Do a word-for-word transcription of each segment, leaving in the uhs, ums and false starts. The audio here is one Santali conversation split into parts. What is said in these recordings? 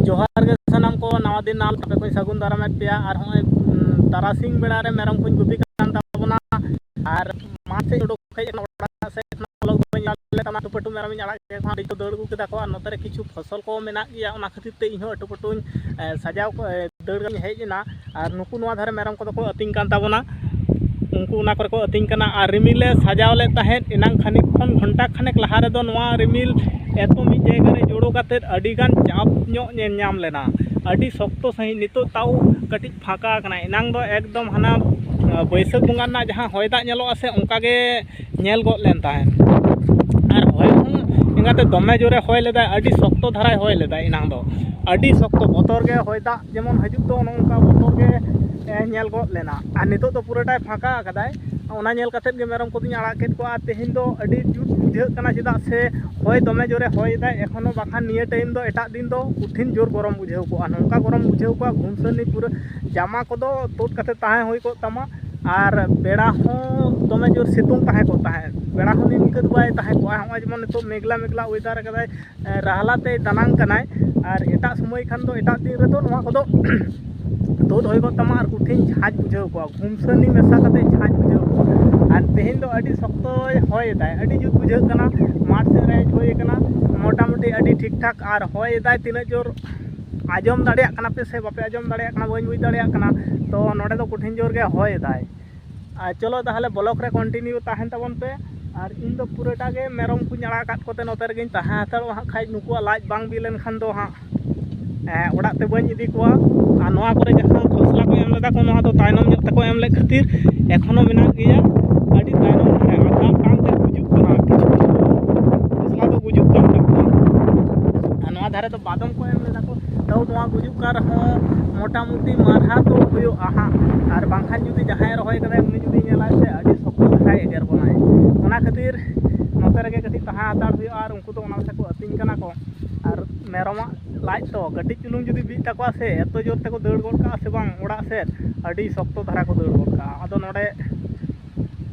ᱡᱚᱦᱟᱨ ᱜᱮ ᱥᱟᱱᱟᱢ ᱠᱚ, ᱱᱟᱣᱟ ᱫᱤᱱ ᱱᱟᱣᱟ ᱟᱯᱮ ᱠᱚᱧ ᱥᱟᱹᱜᱩᱱ ᱫᱟᱨᱟᱢᱮᱫ ᱯᱮᱭᱟ᱾ ᱟᱨ ᱦᱚᱸᱜᱼᱚᱭ, ᱩᱸ, ᱛᱟᱨᱟᱥᱤᱧ ᱵᱮᱲᱟ ᱨᱮ ᱢᱮᱨᱚᱢ ᱠᱚᱧ ᱜᱩᱯᱤ ᱠᱟᱱ ᱛᱟᱵᱚᱱᱟ, ᱟᱨ ᱢᱟᱴᱷ ᱥᱮᱫ ᱩᱰᱩᱠ ᱦᱮᱡ ᱟᱠᱟᱱᱟ, ᱚᱲᱟᱜ ᱥᱮᱫ ᱠᱷᱚᱱᱟᱜ vlog ᱵᱟᱹᱧ ᱧᱟᱢ ᱞᱮᱫ ᱛᱟᱢᱟ᱾ ᱟᱹᱴᱩ ᱯᱟᱹᱴᱩ ᱢᱮᱨᱚᱢᱤᱧ ᱟᱲᱟᱜ ᱠᱮᱫ ᱠᱚᱣᱟ, ᱟᱹᱰᱤ ᱠᱚ ᱫᱟᱹᱲ ᱟᱹᱜᱩ ᱠᱮᱫᱟ ᱠᱚ, ᱟᱨ ᱱᱚᱛᱮ ᱨᱮ ᱠᱤᱪᱷᱩ ᱯᱷᱚᱥᱚᱞ ᱠᱚ ᱢᱮᱱᱟᱜ ᱜᱮᱭᱟ, ᱚᱱᱟ ᱠᱷᱟᱹᱛᱤᱨ ᱛᱮ ᱤᱧᱦᱚᱸ ᱟᱹᱴᱩ ᱯᱟᱹᱴᱩᱧ, ᱮ, ᱥᱟᱡᱟᱣ ᱠᱚ, ᱮ, ᱫᱟᱹᱲ ᱠᱟᱛᱮᱧ ᱦᱮᱡ ᱮᱱᱟ᱾ ᱟᱨ ᱱᱩᱠᱩ ᱱᱚᱣᱟ ᱫᱷᱟᱨᱮ ᱢᱮᱨᱚᱢ ᱠᱚᱫᱚ ᱠᱚ ᱟᱹᱛᱤᱧ ᱠᱟᱱ ᱛᱟᱵᱚᱱᱟ, ᱩᱱᱠᱩ ᱚᱱᱟ ᱠᱚᱨᱮ ᱠᱚ ᱟᱹᱛᱤᱧ ᱠᱟᱱᱟ᱾ ᱟᱨ ᱨᱤᱢᱤᱞᱮ ᱥᱟᱡᱟᱣ ᱞᱮᱫ ᱛᱟᱦᱮᱸᱫ ᱮᱱᱟᱝ ᱠᱷᱟᱹᱱᱤᱠ ᱠᱷᱚᱱ, ᱜᱷᱚᱱᱴᱟ ᱠᱷᱟᱱᱮᱠ ᱞᱟᱦᱟ ᱨᱮᱫᱚ ᱱᱚᱣᱟ ᱨᱤᱢᱤᱞ ᱮᱛᱚ ᱢᱤᱫ ᱡᱟᱭᱜᱟ ᱨᱮ ᱡᱳᱲᱳ ᱠᱟᱛᱮᱫ ᱟᱹᱰᱤ ᱜᱟᱱ ᱪᱟᱯ ᱧᱚᱜ ᱧᱮᱞ ᱧᱟᱢ ᱞᱮᱱᱟ, ᱟᱹᱰᱤ ᱥᱚᱠᱛᱚ ᱥᱟᱺᱦᱤᱡ᱾ ᱱᱤᱛᱚᱜ ᱛᱟᱣ ᱠᱟᱹᱴᱤᱡ ᱯᱷᱟᱸᱠᱟ ᱟᱠᱟᱱᱟ, ᱮᱱᱟᱝ ᱫᱚ ᱮᱠᱫᱚᱢ ᱦᱟᱱᱟ, ᱟ, ᱵᱟᱹᱭᱥᱟᱹᱠᱷ ᱵᱚᱸᱜᱟ ᱨᱮᱱᱟᱜ ᱡᱟᱦᱟᱸ ᱦᱚᱭ ᱫᱟᱜ ᱧᱮᱞᱚᱜᱼᱟ ᱥᱮ, ᱚᱱᱠᱟ ᱜᱮ ᱧᱮᱞ ᱜᱚᱫ ᱞᱮᱱ ᱛᱟᱦᱮᱸᱫ᱾ ᱟᱨ ᱦᱚᱭ ᱦᱚᱸ ᱮᱸᱜᱟᱛᱮ ᱫᱚᱢᱮ ᱡᱳᱨᱮ ᱦᱚᱭ ᱞᱮᱫᱟ, ᱟᱹᱰᱤ ᱥᱚᱠᱛᱚ ᱫᱷᱟᱨᱟᱭ ᱦᱚᱭ ᱞᱮᱫᱟ ᱮᱱᱟᱝ ᱫᱚ, ᱟᱹᱰᱤ ᱥᱚᱠᱛᱚ, ᱵᱚᱛᱚᱨ ᱜᱮ, ᱦᱚᱭ ᱫᱟᱜ ᱡᱮᱢᱚᱱ ᱦᱤᱡᱩᱜ ᱫᱚ, ᱚᱱᱮ ᱚᱱᱠᱟ ᱵᱚᱛᱚᱨ ᱜᱮ, ᱮ, ᱧᱮᱞ ᱜᱚᱫ ᱞᱮᱱᱟ᱾ ᱟᱨ ᱱᱤᱛᱚᱜ ᱫᱚ ᱯᱩᱨᱟᱹᱴᱟᱭ ᱯᱷᱟᱸᱠᱟ ᱟᱠᱟᱫᱟᱭ, ᱚᱱᱟ ᱧᱮᱞ ᱠᱟᱛᱮᱫ ᱜᱮ ᱢᱮᱨᱚᱢ ᱠᱚᱫᱚᱧ ᱟᱲᱟᱜ ᱠᱮᱫ ᱠᱚᱣᱟ᱾ ᱟᱨ ᱛᱮᱦᱮᱧ ᱫᱚ ᱟᱹᱰᱤ ᱡᱩᱛ ᱵᱩᱡᱷᱟᱹᱜ ᱠᱟᱱᱟ, ᱪᱮᱫᱟᱜ ᱥᱮ ᱦᱚᱭ ᱫᱚᱢᱮ ᱡᱳᱨᱮ ᱦᱚᱭ ᱮᱫᱟᱭ᱾ ᱮᱠᱷᱚᱱᱳ ᱵᱟᱠᱷᱟᱱ ᱱᱤᱭᱟᱹ time ᱫᱚ, ᱮᱴᱟᱜ ᱫᱤᱱ ᱫᱚ ᱠᱚᱴᱷᱤᱱ ᱡᱳᱨ ᱜᱚᱨᱚᱢ ᱵᱩᱡᱷᱟᱹᱣ ᱠᱚᱜᱼᱟ, ᱱᱚᱝᱠᱟ ᱜᱚᱨᱚᱢ ᱵᱩᱡᱷᱟᱹᱣ ᱠᱚᱜᱼᱟ, ᱜᱷᱩᱢᱥᱟᱹᱱᱤ ᱯᱩᱨᱟᱹ ᱡᱟᱢᱟ ᱠᱚᱫᱚ ᱛᱩᱫ ᱠᱟᱛᱮ ᱛᱟᱦᱮᱸ ᱦᱩᱭ ᱠᱚᱜ ᱛᱟᱢᱟ᱾ ᱟᱨ ᱵᱮᱲᱟ ᱦᱚᱸ ᱫᱚᱢᱮ ᱡᱳᱨ ᱥᱤᱛᱩᱝ ᱛᱟᱦᱮᱸ ᱠᱚᱜ ᱛᱟᱦᱮᱸᱫ, ᱵᱮᱲᱟ ᱦᱚᱸ ᱱᱤᱱᱠᱟᱹ ᱫᱚ ᱵᱟᱭ ᱛᱟᱦᱮᱸ ᱠᱚᱜᱼᱟ᱾ ᱦᱚᱸᱜᱼᱚᱭ ᱡᱮᱢᱚᱱ ᱱᱤᱛᱚᱜ ᱢᱮᱜᱷᱞᱟ ᱢᱮᱜᱷᱞᱟ weather ᱟᱠᱟᱫᱟᱭ, ᱮ, ᱨᱟᱦᱞᱟ ᱛᱮᱭ ᱫᱟᱱᱟᱝ ᱠᱟᱱᱟᱭ᱾ ᱟᱨ ᱮᱴᱟᱜ ᱥᱚᱢᱚᱭ ᱠᱷᱟᱱ ᱫᱚ, ᱮᱴᱟᱜ ᱫᱤᱱ ᱨᱮᱫᱚ ᱱᱚᱣᱟ ᱠᱚᱫᱚ ᱛᱩᱫ ᱦᱩᱭ ᱠᱚᱜ ᱛᱟᱢᱟ ᱟᱨ ᱠᱚᱴᱷᱤᱱ ᱡᱷᱟᱸᱡ ᱵᱩᱡᱷᱟᱹᱣ ᱠᱚᱜᱼᱟ, ᱜᱷᱩᱢᱥᱟᱹᱱᱤ ᱢᱮᱥᱟ ᱠᱟᱛᱮ ᱡᱷᱟᱸᱡ ᱵᱩᱡᱷᱟᱹᱣ ᱠᱚᱜᱼᱟ᱾ ᱟᱨ ᱛᱮᱦᱮᱧ ᱫᱚ ᱟᱹᱰᱤ ᱥᱚᱠᱛᱚᱭ ᱦᱚᱭ ᱮᱫᱟᱭ, ᱟᱹᱰᱤ ᱡᱩᱛ ᱵᱩᱡᱷᱟᱹᱜ ᱠᱟᱱᱟ᱾ ᱢᱟᱴᱷ ᱥᱮᱫ ᱨᱮ ᱦᱮᱡ ᱦᱩᱭ ᱟᱠᱟᱱᱟ, ᱢᱚᱴᱟᱢᱩᱴᱤ ᱟᱹᱰᱤ ᱴᱷᱤᱠ ᱴᱷᱟᱠ᱾ ᱟᱨ ᱦᱚᱭ ᱮᱫᱟᱭ, ᱛᱤᱱᱟᱹᱜ ᱡᱳᱨ ᱟᱸᱡᱚᱢ ᱫᱟᱲᱮᱭᱟᱜ ᱠᱟᱱᱟ ᱯᱮ ᱥᱮ ᱵᱟᱯᱮ ᱟᱸᱡᱚᱢ ᱫᱟᱲᱮᱭᱟᱜ ᱠᱟᱱᱟ, ᱵᱟᱹᱧ ᱵᱩᱡᱽ ᱫᱟᱲᱮᱭᱟᱜ ᱠᱟᱱᱟ᱾ ᱛᱚ ᱱᱚᱰᱮ ᱫᱚ ᱠᱚᱴᱷᱤᱱ ᱡᱳᱨ ᱜᱮ ᱦᱚᱭ ᱮᱫᱟᱭ᱾ ᱟᱨ ᱪᱚᱞᱚ ᱛᱟᱦᱚᱞᱮ vlog ᱨᱮ continue ᱛᱟᱦᱮᱱ ᱛᱟᱵᱚᱱ ᱯᱮ᱾ ᱟᱨ ᱤᱧ ᱫᱚ ᱯᱩᱨᱟᱹᱴᱟ ᱜᱮ ᱢᱮᱨᱚᱢ ᱠᱚᱧ ᱟᱲᱟᱜ ᱟᱠᱟᱫ ᱠᱚᱛᱮ ᱱᱚᱛᱮ ᱨᱮᱜᱮᱧ ᱛᱟᱦᱮᱸ ᱦᱟᱛᱟᱲᱚᱜᱼᱟ ᱦᱟᱸᱜ ᱠᱷᱟᱡ, ᱱᱩᱠᱩᱣᱟᱜ ᱞᱟᱡ ᱵᱟᱝ ᱵᱤ ᱞᱮᱱᱠᱷᱟᱱ ᱫᱚ ᱦᱟᱸᱜ, ᱮ, ᱚᱲᱟᱜ ᱛᱮ ᱵᱟᱹᱧ ᱤᱫᱤ ᱠᱚᱣᱟ᱾ ᱟᱨ ᱱᱚᱣᱟ ᱠᱚᱨᱮ ᱡᱟᱦᱟᱸ ᱠᱷᱚᱥᱞᱟ ᱠᱚ ᱮᱢ ᱞᱮᱫᱟ ᱠᱚ, ᱱᱚᱣᱟ ᱫᱚ ᱛᱟᱭᱱᱚᱢ ᱧᱚᱜ ᱛᱮᱠᱚ ᱮᱢ ᱞᱮᱫ ᱠᱷᱟᱹᱛᱤᱨ ᱮᱠᱷᱚᱱᱳ ᱢᱮᱱᱟᱜ ᱜᱮᱭᱟ ᱟᱹᱰᱤ ᱛᱟᱭᱱᱚᱢ ᱫᱷᱟᱨᱮ᱾ ᱟᱨ ᱫᱟᱜ ᱵᱟᱝᱛᱮ ᱜᱩᱡᱩᱜ ᱠᱟᱱᱟ, ᱠᱤᱪᱷᱩ ᱠᱤᱪᱷᱩ ᱠᱷᱚᱥᱞᱟ ᱫᱚ ᱜᱩᱡᱩᱜ ᱠᱟᱱ ᱛᱟᱠᱚᱣᱟ᱾ ᱟᱨ ᱱᱚᱣᱟ ᱫᱷᱟᱨᱮ ᱫᱚ ᱵᱟᱫᱚᱢ ᱠᱚ ᱮᱢ ᱞᱮᱫᱟ ᱠᱚ, ᱛᱟᱹᱣ ᱱᱚᱣᱟ ᱜᱩᱡᱩᱜ ᱠᱟᱱ ᱨᱮᱦᱚᱸ ᱢᱚᱴᱟᱢᱩᱴᱤ ᱢᱟᱨᱦᱟ ᱛᱚ ᱦᱩᱭᱩᱜᱼᱟ ᱦᱟᱸᱜ᱾ ᱟᱨ ᱵᱟᱝᱠᱷᱟᱱ ᱡᱩᱫᱤ ᱡᱟᱦᱟᱸᱭ ᱨᱚᱦᱚᱭ ᱠᱟᱫᱟᱭ, ᱩᱱᱤ ᱡᱩᱫᱤ ᱧᱮᱞᱟᱭ ᱥᱮ, ᱟᱹᱰᱤ ᱥᱚᱠᱛᱚ ᱫᱷᱟᱨᱟᱭ ᱮᱜᱮᱨ ᱵᱚᱱᱟᱭ᱾ ᱚᱱᱟ ᱠᱷᱟᱹᱛᱤᱨ ᱱᱚᱛᱮ ᱨᱮᱜᱮ ᱠᱟᱹᱴᱤᱡ ᱛᱟᱦᱮᱸ ᱦᱟᱛᱟᱲ ᱦᱩᱭᱩᱜᱼᱟ᱾ ᱟᱨ ᱩᱱᱠᱩ ᱫᱚ ᱚᱱᱟ ᱠᱚᱛᱮ ᱠᱚ ᱟᱹᱛᱤᱧ ᱠᱟᱱᱟ ᱠᱚ᱾ ᱟᱨ ᱢᱮᱨᱚᱢᱟᱜ ᱞᱟᱡ ᱛᱚ ᱠᱟᱹᱴᱤᱡ ᱪᱩᱞᱩᱝ ᱡᱩᱫᱤ ᱵᱤᱜ ᱛᱟᱠᱚᱣᱟ ᱥᱮ, ᱮᱛᱚ ᱡᱳᱨ ᱛᱮᱠᱚ ᱫᱟᱹᱲ ᱜᱚᱫ ᱠᱟᱜᱼᱟ ᱥᱮ ᱵᱟᱝ ᱚᱲᱟᱜ ᱥᱮᱫ, ᱟᱹᱰᱤ ᱥᱚᱠᱛᱚ ᱫᱷᱟᱨᱟ ᱠᱚ ᱫᱟᱹᱲ ᱜᱚᱫ ᱠᱟᱜᱼᱟ᱾ ᱟᱫᱚ ᱱᱚᱰᱮ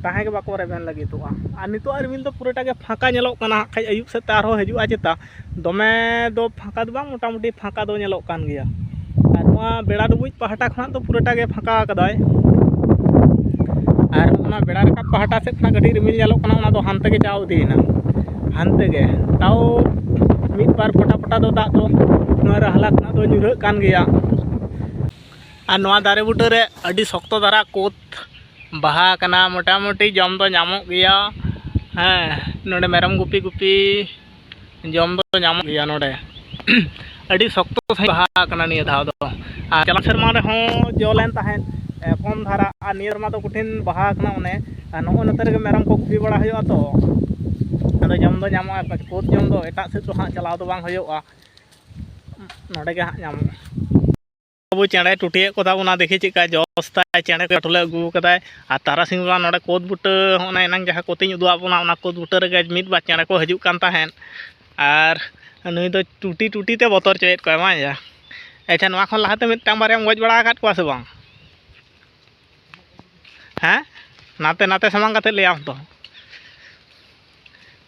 ᱛᱟᱦᱮᱸ ᱜᱮ ᱵᱟᱠᱚ ᱨᱮᱵᱮᱱ ᱞᱟᱹᱜᱤᱫᱚᱜᱼᱟ᱾ ᱟᱨ ᱱᱤᱛᱚᱜ ᱟᱜ ᱨᱤᱢᱤᱞ ᱫᱚ ᱯᱩᱨᱟᱹᱴᱟ ᱜᱮ ᱯᱷᱟᱸᱠᱟ ᱧᱮᱞᱚᱜ ᱠᱟᱱᱟ᱾ ᱦᱟᱸᱜ ᱠᱷᱟᱡ ᱟᱹᱭᱩᱵ ᱥᱮᱫ ᱛᱮ ᱟᱨᱦᱚᱸ ᱦᱤᱡᱩᱜᱼᱟ ᱪᱮᱛᱟ, ᱫᱚᱢᱮ ᱫᱚ ᱯᱷᱟᱸᱠᱟ ᱫᱚ ᱵᱟᱝ, ᱢᱚᱴᱟᱢᱩᱴᱤ ᱯᱷᱟᱸᱠᱟ ᱫᱚ ᱧᱮᱞᱚᱜ ᱠᱟᱱ ᱜᱮᱭᱟ᱾ ᱟᱨ ᱱᱚᱣᱟ ᱵᱮᱲᱟ ᱰᱩᱵᱩᱡ ᱯᱟᱦᱴᱟ ᱠᱷᱚᱱᱟᱜ ᱫᱚ ᱯᱩᱨᱟᱹᱴᱟ ᱜᱮ ᱯᱷᱟᱸᱠᱟ ᱟᱠᱟᱫᱟᱭ᱾ ᱟᱨ ᱚᱱᱟ ᱵᱮᱲᱟ ᱨᱟᱠᱟᱵ ᱯᱟᱦᱴᱟ ᱥᱮᱫ ᱠᱷᱚᱱᱟᱜ ᱠᱟᱹᱴᱤᱡ ᱨᱤᱢᱤᱞ ᱧᱮᱞᱚᱜ ᱠᱟᱱᱟ, ᱚᱱᱟ ᱫᱚ ᱦᱟᱱᱛᱮ ᱜᱮ ᱪᱟᱣ ᱤᱫᱤᱭᱮᱱᱟ, ᱦᱟᱱᱛᱮ ᱜᱮ᱾ ᱛᱟᱣ ᱢᱤᱫ ᱵᱟᱨ ᱯᱷᱚᱴᱟ ᱯᱷᱚᱴᱟ ᱫᱚ ᱫᱟᱜ ᱫᱚ ᱱᱚᱣᱟ ᱨᱟᱦᱞᱟ ᱠᱷᱚᱱᱟᱜ ᱫᱚ ᱧᱩᱨᱦᱟᱹᱜ ᱠᱟᱱ ᱜᱮᱭᱟ᱾ ᱟᱨ ᱱᱚᱣᱟ ᱫᱟᱨᱮ ᱵᱩᱴᱟᱹ ᱨᱮ ᱟᱹᱰᱤ ᱥᱚᱠᱛᱚ ᱫᱷᱟᱨᱟ ᱠᱳᱫᱽ ᱵᱟᱦᱟ ᱟᱠᱟᱱᱟ, ᱢᱚᱴᱟᱢᱩᱴᱤ ᱡᱚᱢ ᱫᱚ ᱧᱟᱢᱚᱜ ᱜᱮᱭᱟ᱾ ᱦᱮᱸ, ᱱᱚᱰᱮ ᱢᱮᱨᱚᱢ ᱜᱩᱯᱤ ᱜᱩᱯᱤ ᱡᱚᱢ ᱫᱚ ᱧᱟᱢᱚᱜ ᱜᱮᱭᱟ ᱱᱚᱰᱮ᱾ ᱟᱹᱰᱤ ᱥᱚᱠᱛᱚ ᱥᱟᱺᱦᱤᱡ ᱵᱟᱦᱟ ᱟᱠᱟᱱᱟ ᱱᱤᱭᱟᱹ ᱫᱷᱟᱣ ᱫᱚ᱾ ᱟᱨ ᱪᱟᱞᱟᱜ ᱥᱮᱨᱢᱟ ᱨᱮᱦᱚᱸ ᱡᱚ ᱞᱮᱱ ᱛᱟᱦᱮᱸᱫ, ᱮ, ᱠᱚᱢ ᱫᱷᱟᱨᱟ, ᱟᱨ ᱱᱤᱭᱟᱹ ᱥᱮᱨᱢᱟ ᱫᱚ ᱠᱚᱴᱷᱤᱱ ᱵᱟᱦᱟ ᱟᱠᱟᱱᱟ ᱚᱱᱮ᱾ ᱟᱨ ᱱᱚᱜᱼᱚ ᱱᱚᱛᱮ ᱨᱮᱜᱮ ᱢᱮᱨᱚᱢ ᱠᱚ ᱜᱩᱯᱤ ᱵᱟᱲᱟ ᱦᱩᱭᱩᱜᱼᱟ ᱛᱚ, ᱟᱫᱚ ᱡᱚᱢ ᱫᱚ ᱧᱟᱢᱚᱜᱼᱟ᱾ ᱠᱳᱫᱽ ᱡᱚᱢ ᱫᱚ ᱮᱴᱟᱜ ᱥᱮᱫ ᱫᱚ ᱦᱟᱸᱜ ᱪᱟᱞᱟᱣ ᱫᱚ ᱵᱟᱝ ᱦᱩᱭᱩᱜᱼᱟ, ᱱᱚᱰᱮ ᱜᱮ ᱦᱟᱸᱜ ᱧᱟᱢᱚᱜᱼᱟ᱾ ᱵᱟᱹᱵᱩ ᱪᱮᱬᱮ ᱴᱩᱴᱤᱭᱮᱫ ᱠᱚ ᱛᱟᱵᱚᱱᱟ, ᱫᱮᱠᱷᱤ ᱪᱮᱫᱠᱟ ᱡᱚᱥ ᱛᱟᱭ, ᱪᱮᱬᱮ ᱠᱚ ᱴᱚᱞᱮ ᱟᱹᱜᱩ ᱠᱟᱫᱟᱭ᱾ ᱟᱨ ᱛᱟᱨᱟᱥᱤᱧ ᱵᱮᱲᱟ ᱱᱚᱰᱮ ᱠᱳᱫᱽ ᱵᱩᱴᱟᱹ, ᱦᱚᱸᱜᱼᱚ ᱱᱟ ᱮᱱᱟᱝ ᱡᱟᱦᱟᱸ ᱠᱳᱫᱽ ᱤᱧ ᱩᱫᱩᱜ ᱟᱫ ᱵᱚᱱᱟ, ᱚᱱᱟ ᱠᱳᱫᱽ ᱵᱩᱴᱟᱹ ᱨᱮᱜᱮ ᱢᱤᱫ ᱵᱟᱨ ᱪᱮᱬᱮ ᱠᱚ ᱦᱤᱡᱩᱜ ᱠᱟᱱ ᱛᱟᱦᱮᱸᱫ᱾ ᱟᱨ ᱱᱩᱭ ᱫᱚ ᱴᱩᱴᱤ ᱴᱩᱴᱤ ᱛᱮ ᱵᱚᱛᱚᱨ ᱦᱚᱪᱚᱭᱮᱫ ᱠᱚᱣᱟᱭ, ᱵᱟᱝ ᱭᱟ? ᱟᱪᱪᱷᱟ, ᱱᱚᱣᱟ ᱠᱷᱚᱱ ᱞᱟᱦᱟᱛᱮ ᱢᱤᱫᱴᱟᱝ ᱵᱟᱨᱭᱟᱢ ᱜᱚᱡ ᱵᱟᱲᱟ ᱟᱠᱟᱫ ᱠᱚᱣᱟ ᱥᱮ ᱵᱟᱝ? ᱦᱮᱸ, ᱱᱟᱛᱮ ᱱᱟᱛᱮ ᱥᱟᱢᱟᱝ ᱠᱟᱛᱮ ᱞᱟᱹᱭᱟᱢ ᱛᱚ᱾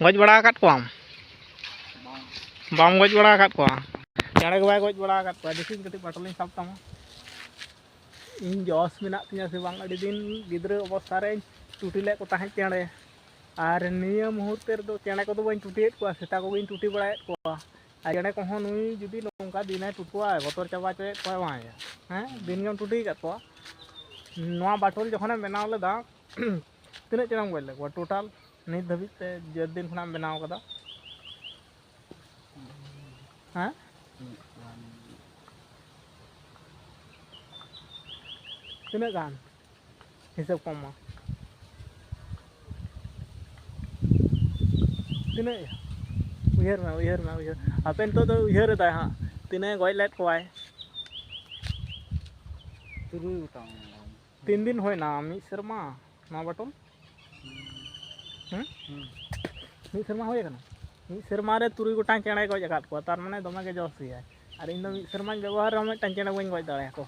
ᱜᱚᱡ ᱵᱟᱲᱟ ᱟᱠᱟᱫ ᱠᱚᱣᱟᱢ? ᱵᱟᱢ ᱜᱚᱡ ᱵᱟᱲᱟ ᱟᱠᱟᱫ ᱠᱚᱣᱟ? ᱪᱮᱬᱮ ᱜᱮ ᱵᱟᱭ ᱜᱚᱡ ᱵᱟᱲᱟ ᱟᱠᱟᱫ ᱠᱚᱣᱟ᱾ ᱫᱮᱠᱷᱤᱧ ᱠᱟᱹᱴᱤᱡ ᱵᱟᱴᱚᱞᱤᱧ ᱥᱟᱵ ᱛᱟᱢᱟ᱾ ᱤᱧ ᱡᱚᱥ ᱢᱮᱱᱟᱜ ᱛᱤᱧᱟᱹ ᱥᱮ ᱵᱟᱝ, ᱟᱹᱰᱤ ᱫᱤᱱ ᱜᱤᱫᱽᱨᱟᱹ ᱚᱵᱚᱥᱛᱷᱟ ᱨᱮᱧ ᱴᱩᱴᱤ ᱞᱮᱫ ᱠᱚ ᱛᱟᱦᱮᱸᱫ ᱪᱮᱬᱮ, ᱟᱨ ᱱᱤᱭᱟᱹ ᱢᱩᱦᱩᱨᱛᱮ ᱨᱮᱫᱚ ᱪᱮᱬᱮ ᱠᱚᱫᱚ ᱵᱟᱹᱧ ᱴᱩᱴᱤᱭᱮᱫ ᱠᱚᱣᱟ, ᱥᱮᱛᱟ ᱠᱚᱜᱮᱧ ᱴᱩᱴᱤ ᱵᱟᱲᱟᱭᱮᱫ ᱠᱚᱣᱟ᱾ ᱟᱨ ᱪᱮᱬᱮ ᱠᱚᱦᱚᱸ ᱱᱩᱭ ᱡᱩᱫᱤ ᱱᱚᱝᱠᱟ ᱫᱤᱱᱮ ᱴᱩᱴᱩᱣᱟᱭ, ᱵᱚᱛᱚᱨ ᱪᱟᱵᱟ ᱦᱚᱪᱚᱭᱮᱫ ᱠᱚᱣᱟᱭ ᱵᱟᱝ ᱭᱟ? ᱦᱮᱸ, ᱫᱤᱱ ᱜᱮᱢ ᱴᱩᱴᱤ ᱟᱠᱟᱫ ᱠᱚᱣᱟ᱾ ᱱᱚᱣᱟ ᱵᱟᱴᱳᱞ ᱡᱚᱠᱷᱚᱱᱮᱢ ᱵᱮᱱᱟᱣ ᱞᱮᱫᱟ, ᱛᱤᱱᱟᱹᱜ ᱪᱮᱬᱮᱢ ᱜᱚᱡ ᱞᱮᱫ ᱠᱚᱣᱟ ᱴᱳᱴᱟᱞ ᱱᱤᱛ ᱫᱷᱟᱹᱵᱤᱡ ᱛᱮ, ᱡᱮ ᱫᱤᱱ ᱠᱷᱚᱱᱟᱜ ᱮᱢ ᱵᱮᱱᱟᱣ ᱠᱟᱫᱟ? ᱦᱮᱸ, ᱛᱤᱱᱟᱹᱜ ᱜᱟᱱ ᱦᱤᱥᱟᱹᱵ ᱠᱚᱢ ᱢᱟ? ᱛᱤᱱᱟᱹᱜ? ᱩᱭᱦᱟᱹᱨ ᱢᱮ, ᱩᱭᱦᱟᱹᱨ ᱢᱮ, ᱩᱭᱦᱟᱹᱨ᱾ ᱦᱟᱯᱮ, ᱱᱤᱛᱚᱜ ᱫᱚ ᱩᱭᱦᱟᱹᱨ ᱮᱫᱟᱭ ᱦᱟᱸᱜ, ᱛᱤᱱᱟᱹᱜ ᱜᱚᱡ ᱞᱮᱫ ᱠᱚᱣᱟᱭ᱾ ᱛᱩᱨᱩᱭ ᱜᱚᱴᱟᱝ᱾ ᱛᱤᱱ ᱫᱤᱱ ᱦᱩᱭᱱᱟ? ᱢᱤᱫ ᱥᱮᱨᱢᱟ? ᱱᱚᱣᱟ ᱵᱟᱴᱚᱞ? ᱦᱮᱸ? ᱦᱩᱸ᱾ ᱢᱤᱫ ᱥᱮᱨᱢᱟ ᱦᱩᱭ ᱟᱠᱟᱱᱟ? ᱢᱤᱫ ᱥᱮᱨᱢᱟ ᱨᱮ ᱛᱩᱨᱩᱭ ᱜᱚᱴᱟᱝ ᱪᱮᱬᱮᱭ ᱜᱚᱡ ᱟᱠᱟᱫ ᱠᱚᱣᱟ, ᱛᱟᱨ ᱢᱟᱱᱮ ᱫᱚᱢᱮ ᱜᱮ ᱡᱚᱥ ᱜᱮᱭᱟᱭ᱾ ᱟᱨ ᱤᱧ ᱫᱚ ᱢᱤᱫ ᱥᱮᱨᱢᱟᱧ ᱵᱮᱵᱚᱦᱟᱨ ᱨᱮᱦᱚᱸ ᱢᱤᱫᱴᱟᱝ ᱪᱮᱬᱮ ᱵᱟᱹᱧ ᱜᱚᱡ ᱫᱟᱲᱮᱭᱟᱠᱚ᱾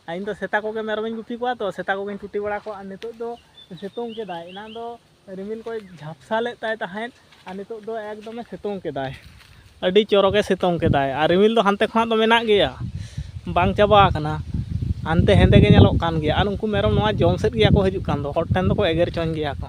ᱟᱨ ᱤᱧ ᱫᱚ ᱥᱮᱛᱟ ᱠᱚᱜᱮ ᱢᱮᱨᱚᱢᱤᱧ ᱜᱩᱯᱤ ᱠᱚᱣᱟ ᱛᱚ, ᱥᱮᱛᱟ ᱠᱚᱜᱮᱧ ᱴᱩᱴᱤ ᱵᱟᱲᱟ ᱠᱚᱣᱟ᱾ ᱟᱨ ᱱᱤᱛᱚᱜ ᱫᱚ ᱥᱤᱛᱩᱝ ᱠᱮᱫᱟᱭ, ᱮᱱᱟᱝ ᱫᱚ ᱨᱤᱢᱤᱞ ᱠᱚᱭ ᱡᱷᱟᱯᱥᱟ ᱞᱮᱫ ᱛᱟᱭ ᱛᱟᱦᱮᱸᱫ, ᱟᱨ ᱱᱤᱛᱚᱜ ᱫᱚ ᱮᱠᱫᱚᱢᱮ ᱥᱤᱛᱩᱝ ᱠᱮᱫᱟᱭ᱾ ᱟᱹᱰᱤ ᱪᱚᱨᱚᱠᱮ ᱥᱤᱛᱩᱝ ᱠᱮᱫᱟᱭ, ᱟᱨ ᱨᱤᱢᱤᱞ ᱫᱚ ᱦᱟᱱᱛᱮ ᱠᱷᱚᱱᱟᱜ ᱫᱚ ᱢᱮᱱᱟᱜ ᱜᱮᱭᱟ, ᱵᱟᱝ ᱪᱟᱵᱟ ᱟᱠᱟᱱᱟ᱾ ᱦᱟᱱᱛᱮ ᱦᱮᱸᱫᱮ ᱜᱮ ᱧᱮᱞᱚᱜ ᱠᱟᱱ ᱜᱮᱭᱟ, ᱟᱨ ᱩᱱᱠᱩ ᱢᱮᱨᱚᱢ ᱱᱚᱣᱟ ᱡᱚᱢ ᱥᱮᱫ ᱜᱮᱭᱟ ᱠᱚ ᱦᱤᱡᱩᱜ ᱠᱟᱱ ᱫᱚ, ᱦᱚᱲ ᱴᱷᱮᱱ ᱫᱚᱠᱚ ᱮᱜᱮᱨ ᱪᱚᱧ ᱜᱮᱭᱟ ᱠᱚ᱾